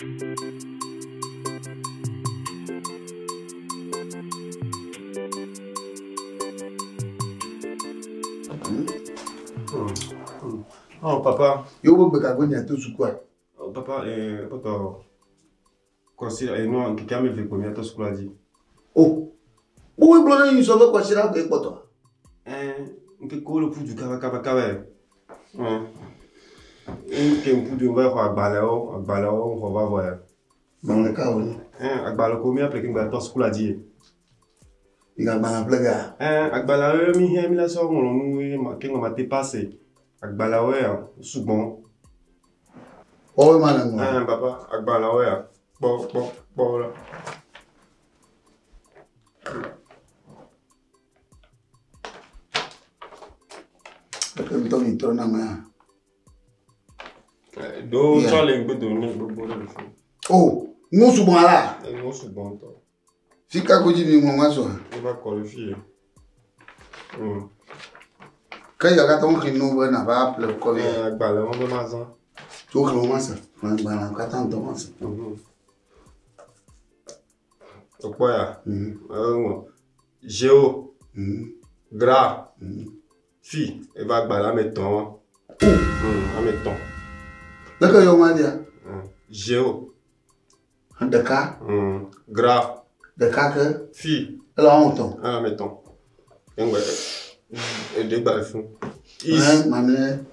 Oh, papa. Yewo be gbe ka nye to sukua? Oh, papa, eh, kpɔtɔ kɔsi enua ŋkeke ame eve ko míatɔ sukua dzi. O. Woe gblɔ ne yi sɔ be kɔsiɖa koe kpɔtɔ. Eh, ŋkekewo le ƒu du kabakabakaba. Eh. Ŋke ƒu du va xɔ agbalẽwo, agbalẽwo xɔ va vɔ ya. Gbalẽ ka wònye? Eh, agbalẽ ko míaƒle keŋ gba tɔ sukua dzi. Mi gagbalẽ ƒle gea? Eh, agbalẽwo mi hẽ mi la sɔ ŋlɔ nu ye ma keŋ ma te passe. Agbalẽwo ya sugbɔ. Woawoe ma le ŋlɔ. Eh, papa, agbalẽwo ya kpɔ kpɔ kpɔ la. Eke ŋutɔ mi trɔ na mea. Ɖewo Yeah. tsɔ le ŋgbedo ne gbogbo ɖe le fi. O, nu sugbɔ ala. Enuwo sugbɔ ŋutɔ. Fi ka ko dzi mi ŋlɔ ma sɔa? Wova kɔ ɖe fi ye. Ke ya katã woxlẽ nu be nava ƒle kɔ vɛ. Eh, agbalẽwo be mazã. Tso xlẽ wo ma se. Xlẽ agbalẽ katã ŋutɔ ma se. Ekpɔ ya. Eŋlɔ. Géo. Gra. Fi. Eva agbalẽ ame etɔ̃ wa. Ame etɔ̃. Leke yɔ ma dia? Géo. Ɖeka. Gra. Ɖeka ke. Fi. Ele wɔme etɔ̃. Ele ame etɔ̃. Eŋgbe. Eɖe gba le fi. Eh, mamlɛ.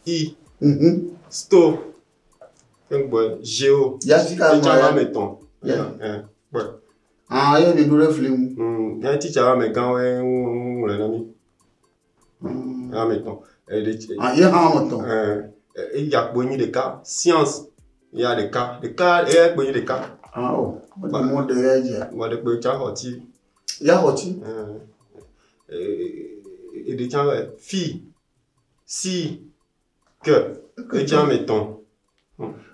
I. Sto. Eŋgbe. Géo. Ya fi ka Titsa ŋlɔ ya? ame etɔ̃. Ya. Eh, kpɔe. Ah, ye mi ɖo ɖe fli ŋu. Ya titsa ame gãwoe ŋlɔe na mí. Ame etɔ̃. Eɖe tse. Ah, ye hã ame etɔ̃. Eh, eya kpo nyi ɖeka. Science. Ya ɖeka. Ɖeka eya kpo nyi ɖeka. Ah, o. Wode mɔ ɖe ya dzia. Mɔ ɖe kpo tsa xɔ tsi. Ya xɔ tsi. Eh, eɖe tsã be fi. Si. Ke. Etsa ame etɔ̃.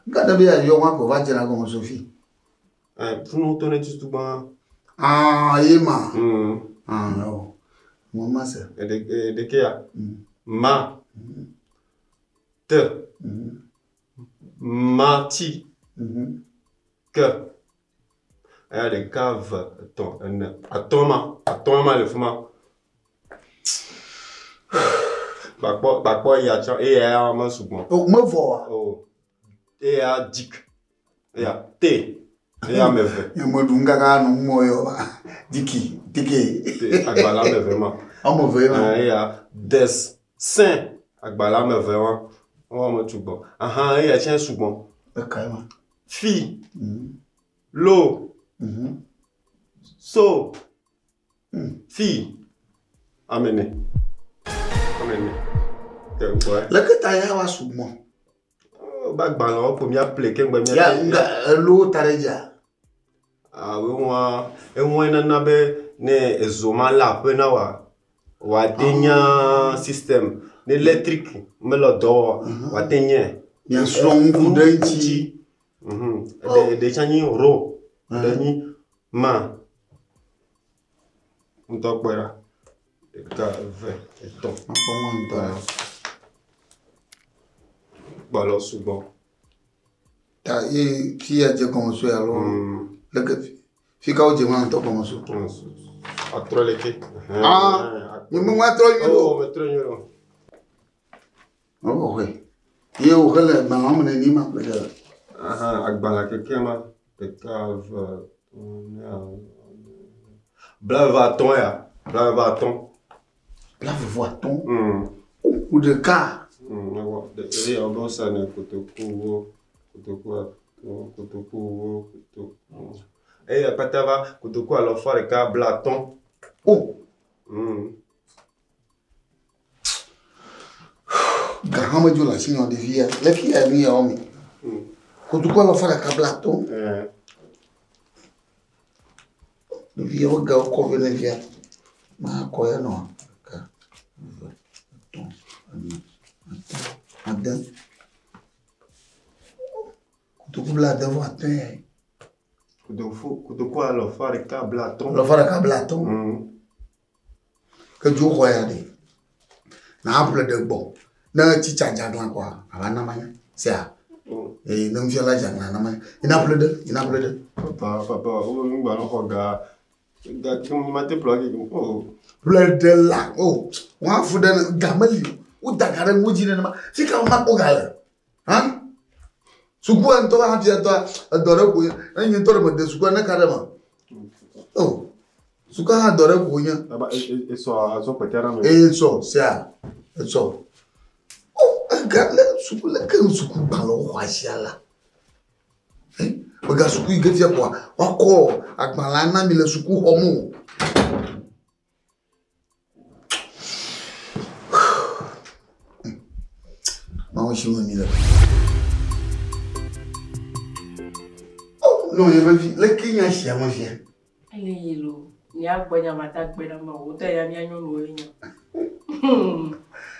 Nka ɖe be ya yɔ wa ko va dzra gɔme Sophie. Eh, funu tɔ ne tutu gbã. Ah, ye ma. Ah, o. Mɔ ma se. Eɖe eɖe ke ya. Ma. Te. Ma ti. Ke. Eya ɖeka, eve, etɔ̃, ene, atɔ̃ ma. Atɔ̃ ma le fi ma. Gbakpɔ gbakpɔ eya tsã eya ya me sugbɔ. O, mevɔ wa? O. Eya dik. Eya te. Eya ame eve. Nye me ɖu ŋgaka nu mɔ yɔ ba. Diki, diki. Te agbalẽ ame eve ma. Ame eve ma. Eh, eya des sin agbalẽ ame eve ma. Wo ame sugbɔ. Aha eya tsã sugbɔ. Eka ma. Fi. Lo. So. Fi. Ame ene. Ame ene. Ke ŋkɔe. Leke ta ya wa sugbɔ? Ba agbalẽwo ko míaƒle keŋ gbe mía. Ya nga elo ta ɖe dzia. Ah, eŋua eŋua nana be ne ezo ma le aƒe na wa wòate nya system ne électrique mele dɔ wɔ wòate nye. Miasrɔ̃ ŋku ɖe ŋuti. Eɖe eɖe tsã nyi ro, eɖe nyi ma. Ŋutɔ kpɔe ɖa. Ɖeka, eve, etɔ̃. Makpɔ mɔ ŋutɔ ɖa. Gbalẽwo sugbɔ. Ta ye fi ya dze gɔme so alo leke fi ka wodze ma ŋutɔ gɔme so? Atrɔ leke. Ah, nye me ŋu atrɔ nyuie Oh, o. metrɔ nyuie o. Mewɔ xɔe. Ye wòxe le agbalẽa me neni ma ƒle ge. Aha, agbalẽ keke ma. Ɖeka, eve, etɔ̃, ene, blaeve atɔ̃ ya. Blaeve atɔ̃. Blaeve vɔ atɔ̃. Ku ɖeka. Ewɔ. Eye wobe wosa ne kotoku wo, kotoku atɔ̃, kotoku wo, kotoku. Eye kpata va kotoku alɔfa ɖeka bla atɔ̃. O. Ga hã medzo le asinye o ɖevi ya. Leke ya nu ya wɔme. Kotoku alɔfa ɖeka bla atɔ̃. Ɖevi ya wo ga wokɔ vɛ ne via. Makɔ ya nɔ. Ɖeka, eve, etɔ̃, ene, atɔ̃, ade. Kotoku blaade vɔ atɔ̃ ya. Kotoku alɔfa ɖeka bla atɔ̃. Alɔfa ɖeka bla atɔ̃. Ke dzo xɔ ya ɖe. Na ƒle ɖe gbɔ. Ne tsitsa dzaglã kɔa, ava na manya. Sea. Ee, ne nufiala dze aglã na ma, yina ƒle ɖe, yina ƒle ɖe. Papa, papa, wo ŋgba no xɔ ga. Ga ke mate ƒle ake. Oh. Ƒle ɖe la, o, wɔn afu ɖe ne ga meli o. Woda ga ɖe ŋu dzi nenema. Fi ka womakpɔ ga le? Hã? Sukua ŋutɔ hafi etɔa edɔ ɖe ko nye. Ne nye ŋutɔ ɖe mede sukua ne ka ɖe ma. O, sukua hã dɔ ɖe ko nye. Papa, esɔ azɔ kpɛtɛ ɖe me. Eye sɔ sia, esɔ. O, ega le suku le ke suku gbalẽwo xɔ asia la. Mega suku yi ke fia kɔa, woakɔ agbalẽa na mi le sukuxɔ me o. Mawu si me mi le. O, nɔ ye vevi, leke nya sia me fia? Ele yi lo. Mía gbɔ nya mata gbe ɖe me o. Wotɔ ya mía nyɔnuwo ye nya.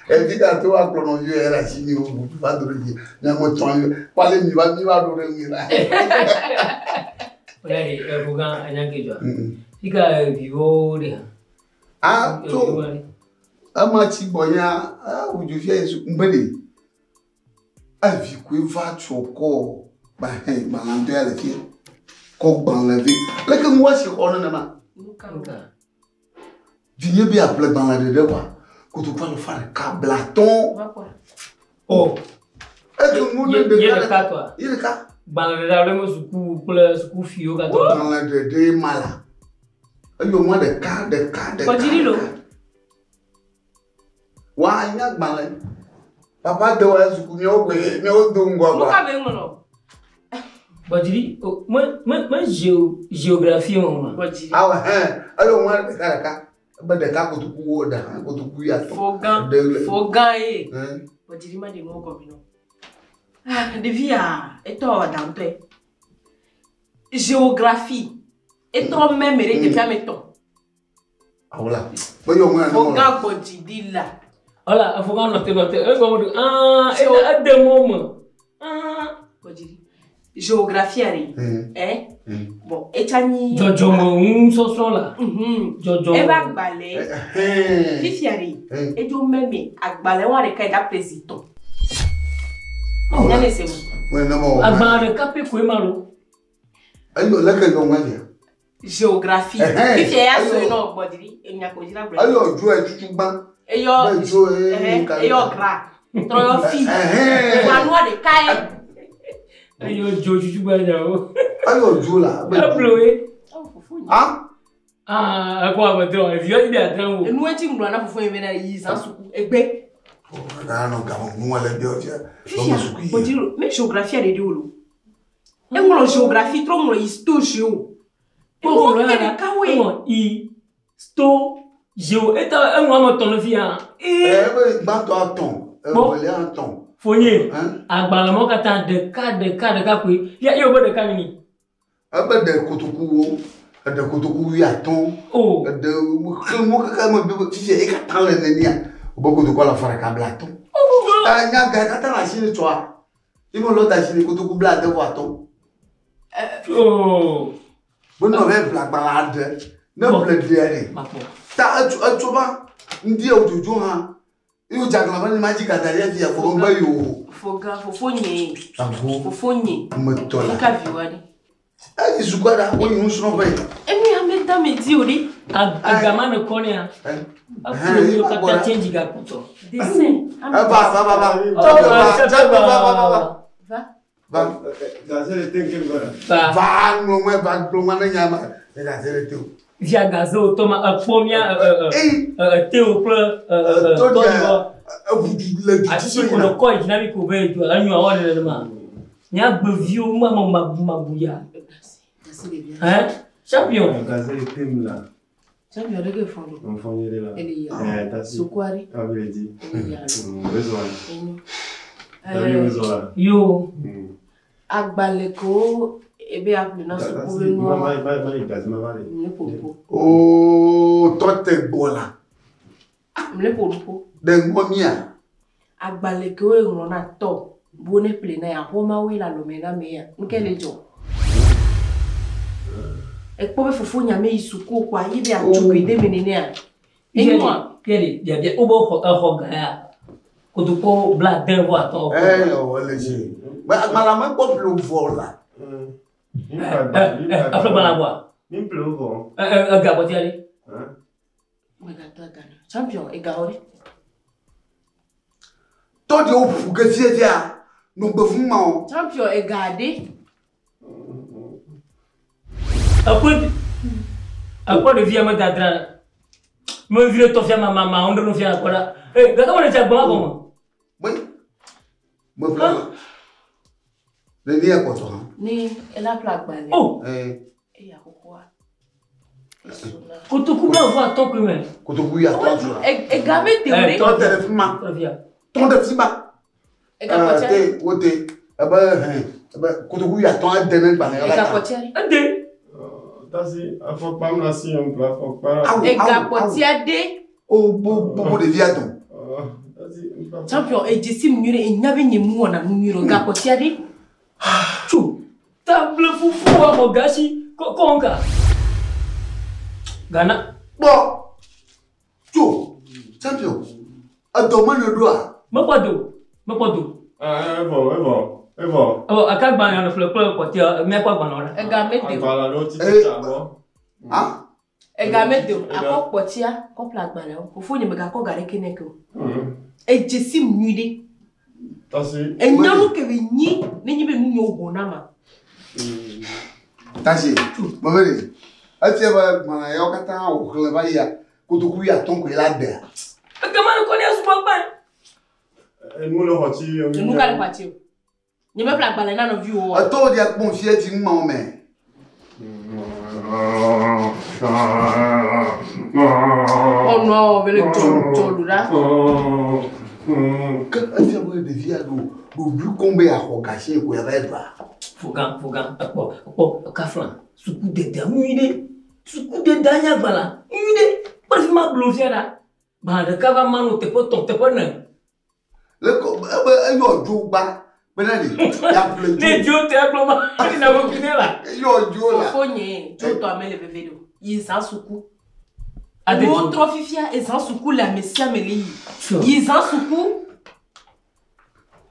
Evi ka to akplɔ nɔviwo ya ɖe asi mi wo bu va do ɖe dzi. Miame tɔn yi, kpale mi va mi va ɖo ɖe ŋui la. Wala efuga anyanke jwa. Fika viwo de ha. A tso ema tsi gbɔ nya awudzo fia yesu ŋgbe ɖe. Evi koe va tso kɔ gbahɛ gbalẽ ya le fia. Kɔ gbalẽ vi. Leke ŋu asi xɔ nenema? Nuka? Nka. Vinye be aƒle gbalẽ ɖeɖe kɔa, kotoku alafa ɖeka blatɔ̃. Va kpɔ. Oh, Eke ŋu ne ye ɖeka ɖeka tɔa. Ye ɖeka. Gbalẽ ɖeɖe alo me suku kple sukuviwo katã. Gbalẽ ɖeɖe ma la. Eyo ŋua ɖeka ɖeka ɖeka. Kɔdzi lo. Wa nya gbalẽ. Papa de wa suku miawo gbe miawo do ŋgɔ Nuka kɔa. be ŋlɔ? Gbɔdziri, o, me me me geo géographie o ma. Gbɔdzi. Awɔ hɛn eyo ŋua ɖeka ɖeka. Ebe ɖeka kotoku wo ɖe kotoku ya tɔ. Fogã. Ɖe le. Fogã ye. Hɛn. Gbɔdzi ma de nuwo gɔme nɔ. Ah, ɖevia, etɔ aɖaŋutɔe. Géographie. Etɔ mɛmɛ ɖe teƒea me tɔ. Awɔ la. Be yɔ ŋua Fogã gbɔdzi di la. Wala efuga nɔte nɔte egɔme ɖo aa ede ede mɔ me. Aa Gbɔdzi. Géographie ɖe. Hɛn. Eh? Hɛn. Bon, etsa nyi. dzɔdzɔme ŋusɔsrɔ̃ la. Dzɔdzɔme. Eva agbalẽ. Hɛn. Fifia ɖe. Hɛn. Edzo mɛmɛ agbalẽ wa ɖeka yi da président. Awɔ la. Nya ne se mo. Wɔ ne ma wɔ. Agbalẽ ɖeka pɛ koe ma lo. Eyo leke yɔ ŋua fia. Géographie. Ɛhɛn. Fifia ya Eyo. sɔe nɔ gbɔdzi. Enya ko dzi la gblɔ. Eyo dzo etutu gbã. Eyɔ. Be dzo ye Ɛhɛn. ka- Eyɔ gra. Trɔ yɔ fi. Ɛhɛn. Gbanua ɖeka ye. Eyo dzo tutu gba nyawo. Eyo dzo la. Be dzo. Eblo ye. Awo fofo nye. Ah. Aa ekɔ abe drɔ eviwo dzi be adrɛ wo. Enu etsi ŋlɔ na fofo nye bena yi zã suku egbe. Gaa nɔ game ŋu le bi fia. Fifia Lɔmɔ suku yi. gbɔdzi lo me géographie ɖe ɖi o lo. Eŋlɔ géographie trɔ ŋlɔ histo géo. Eŋlɔ Eŋlɔ ya la ɖeka woe. eŋlɔ i sto geo eta eŋlɔ ame etɔ̃ le fia. Ee Ebe gbãtɔ atɔ̃, evelia atɔ̃. fonye Hɛn. agbalẽ mɔ katã ɖeka ɖeka ɖeka koe. Ya ye wo be ɖeka nini. Ebe ɖe kotoku wo, eɖe kotoku wuiatɔ̃. O Eɖe xlẽ kaka me be fifia ye katã le nenia. Wobe kotoku alafa ɖeka blatɔ̃. Nya ga katã le asi ne tsɔa. Ye me lɔ da asi ne kotoku blaade vɔ atɔ̃. o Be nɔ be ƒle agbalẽ aɖe. Ne ƒle ɖea ɖe. makpɔ. Ta etso etso va ŋdi ya wòdzodzo hã. Ye wòdze aglã be ne ma dzi gada ɖe fia ko be yo. Fogã fofo nye. Ago Fofo nye. metɔ la. Nuka viwa ɖe. Eyi sukua ɖa woyi nusrɔ̃ƒe. Enu ya me da me di o ɖe. Agama ne kɔ nea. Ɛ. Eƒle wo katã tse dzi gakpɔtɔ. Dessin. Va va va va. Va va va va va. Va. Va. Gaze le te nke ŋgɔ Ba Va ŋlɔ ŋue va gblɔ ŋua ne nya ma. Ne gaze le te o. via gaze wo tɔ ma ekpɔ mía ɛ ɛ Eyi. ɛ tewo kple ɛ ɛ Tɔ tɔdziwɔ. dia eʋu du le du Ati dzi ko yina. nɔ kɔ yi dzi na mi ko be dzo enyo awɔ nenema. Míagbeviwo ma me mabu mabu ya. Dessin de bien. Hein? Champion. Gaze le te mu la. Champion ɖe ke fɔn do. Nfɔ nye ɖe la. Ele ya. Eh, tasi. Sukua ɖe. Abe le di. Ele ya. Wezɔ la. Enyo. Tabi wezɔ la. Yo. Agbalẽ kewo ebe aƒle na suku be Ma nuwo. ma ma ma yi gaze ma va le. Mle ƒo nuƒo. Ooo tɔ te gbɔ la. Mle ƒo nuƒo. Ɖe ŋgɔ mia. Agbalẽ kewo eŋlɔ na tɔ bo ne ƒle na ya xɔmawoe le alɔme na me ya. Nuke le dzɔ? Ekpɔ be fofo nya me yi suku kɔa ye be atsokui de me nenea. Enyoa. Pierre, biabia wo be xɔ exɔ ga ya. Kotokpo bla den vɔ atɔ. Ɛ ɔ ele dzi. Bɛ agbalẽ me kpɔ ƒle vɔ la. Aƒe gbalẽ bɔa. Mi ƒle vɔ. Ɛ ɛ ega kpɔtia ɖe. Megatɔ aga na. Champion, ega wɔ ɖe. Tɔ ɖe wo ƒu ge fiafia. Nɔ gbe fún ma o. Champion, ega ɖe. Ekpɔ ekpɔ ɖevia me dadra. Me vi ɖe tɔ fia ma ma ma ŋɖe nu fia kpɔ ɖa. Ee gake me le tsa gbɔn gɔme. Me me ƒle. Ɖevia kpɔtɔ hã. Ne ela ƒle agbalẽ. O. Ɛ. Eya xoxoa. Kotoku bla vɔ atɔ koe me. Kotoku ya tɔ zu la. Ega me te o ɖe. Tɔ te ɖe fi ma. Ɖevia. Tɔ ɖe fi ma. Ega kpɔtia Te ɖe. wo te ebe hɛn ebe kotoku ya tɔ ede ne gbalẽ Ega la. kpɔtia ɖe. Ede. Tasi afɔkpa mi la si yɔn ƒle afɔkpa. Awu Ega awu awu. kpɔtia ɖe. O bo bo bo ɖevia dɔn. Tasi ƒle. Champion, edze mu nyuie ɖe. Enya be nye mu wɔna nu nyuie ɖe. Ega kpɔtia ɖe. Tso. Table fufu wa xɔ gasi kɔ kɔnka. Ghana. Kpɔ. Tso. Champion. Edɔ me ne ɖoa. Mekpɔ do. Mekpɔ do. Evɔ evɔ evɔ. Ɔ aka gbalẽ nɔ ƒle kple kpɔtia miakpɔ agbalẽ la. Ega me te o. Agbalẽ ɖewo tsi tsitsa gbɔ. Ha? Ega me te o. Akɔ kpɔtia kɔ ƒle agbalẽwo. Fofonye megakɔ ga ɖeke nɛ ke o. Edze si mu nyuie ɖe. Tasi. Enya nu ke be nyi nenye be nu nyewo ho na ma. Tasi. Mebe ɖe. Efia be gbalẽ yawo katã wòxlẽ va yia kotoku ya tɔ koe la dea. Ekema ne kɔ ne asubɔ gbã. Enu le xɔ tsi. Nu ka le xɔa tsi o. Nye meƒle agbalẽ na nɔviwo oa. Etɔwo ɖia kpɔm fia dzi ŋu ma wo me. Ɔnɔ be le dzɔ dzɔ lu ɖa. Ke efia be ɖevia ɖo ɖoɖui koŋ be yeaxɔ gasi ko yava yi ɖua. Fogan fogan ekpɔ ekpɔ ekafla sukudede nyui ɖe sukudede anya agbalẽ nyui ɖe kpɔ ɖe fi ma blo fia ɖa gbalẽ ɖeka va ma no teƒe tɔ̃ teƒe ne. Le ko ebe eyɔ dzo gba bena ɖe yeaƒle Ne dzo. dzo te agblɔ ma ne na be ne la. Eyɔ dzo la. Fofonye dzo tɔ ame le veve ɖe o. Yi zã suku. Ade Nuwo dzo. trɔ fifia ezã suku le ame sia ame le yi. Sure. Yi zã suku.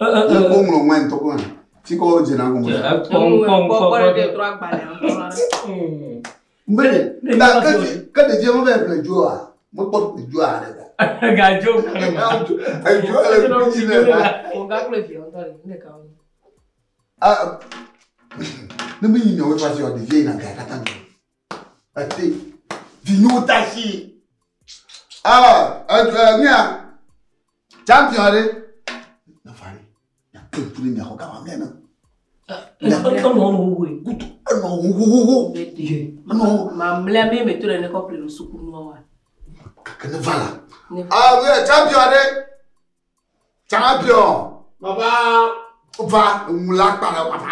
Ɛ ɛ Ye ɛ. ko ŋlɔ ŋua ŋutɔ ko hã. Fi kɔ dzena gɔme. Kpɔ kpɔ Kpɔ kpɔ ɖe kpɔ. trɔ agbalẽ ŋutɔ la. Mbe Ne- ta ne- ke ke ɖevia me va ƒle dzoa mekpɔ ƒle dzoa ɖe ga. Gadzo gbalẽ ma. Edzo le dzi ne la. Foga kple via ŋutɔ le nu ɖeka wonye. Ah, ne mi yi nyawo fa si ɖevia yina ga katã me. Ete vinyewo ta si. Ah, ɛ mia champion ɖe. Ne fa ɖe. Miate ŋku ne miaxɔ ga mamlɛ na. Enɔ nu wowoe. Kutu enɔ hohoho. Enɔ Mamlɛa me me to ɖe ne kɔ ƒle no suku nua wa. kake ne va la. Ne Ah, oui, champion ɖe. Champion. Baba. Va ŋu la kpa le katã.